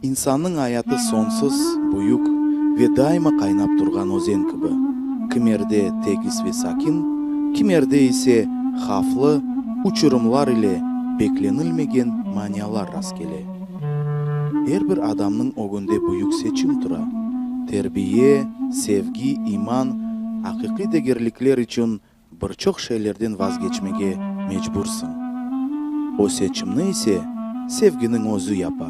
İnsannıñ ayatı soñsuz, büyük ve daima qaynap turğan özen kibi, kimerde tegiz ve sakin, kimerde ise havflı uçurımlar ile beklenilmegen manialar rastkele. Er bir adamnıñ ögünde büyük seçim tura, terbiye, sevgi, iman, aqiqiy degerlikler içün Bir çoq şeylerden vazgeçmege mecbursıñ. O seçimni ise sevginiñ özü yapa.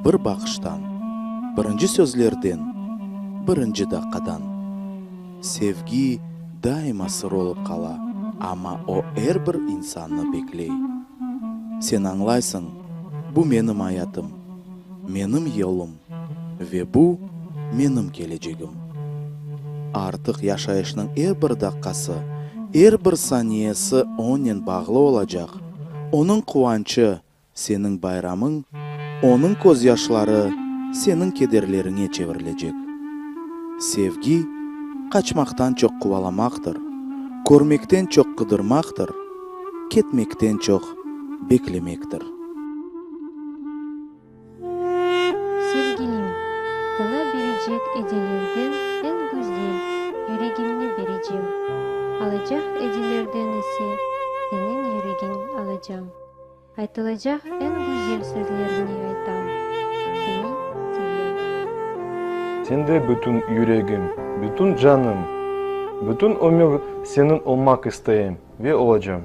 Bir baqıştan, birinci sözlerden, birinci daqqadan. Sevgi daima sır olıp qala, amma o er bir insannı bekley. Sen añlaysıñ, bu menim ayatım, menim yolum. Ve bu, menim kelecegim. Artıq yaşayışnıñ er bir daqqası, er bir saniyesi onen bağlı olacaq, onıñ quvançı, seniñ bayramıñ, onıñ közyaşları seniñ kederleriñe çevirilecek. Sevgi, qaçmaqtan çoq quvalamaqtır, körmekten çoq qıdırmaqtır, ketmekten çoq beklemektir. Sevgilim, saña berecek ediyelerden eñ güzel yüregimni berecem, alacaq ediyelerden ise seniñ yüregiñ alacam. Aytılacaq eñ güzel sözlerni aytam, seni sevem. Sende bütün yüregim, bütün canım, bütün ömür seniñ olmaq isteyim ve olacam.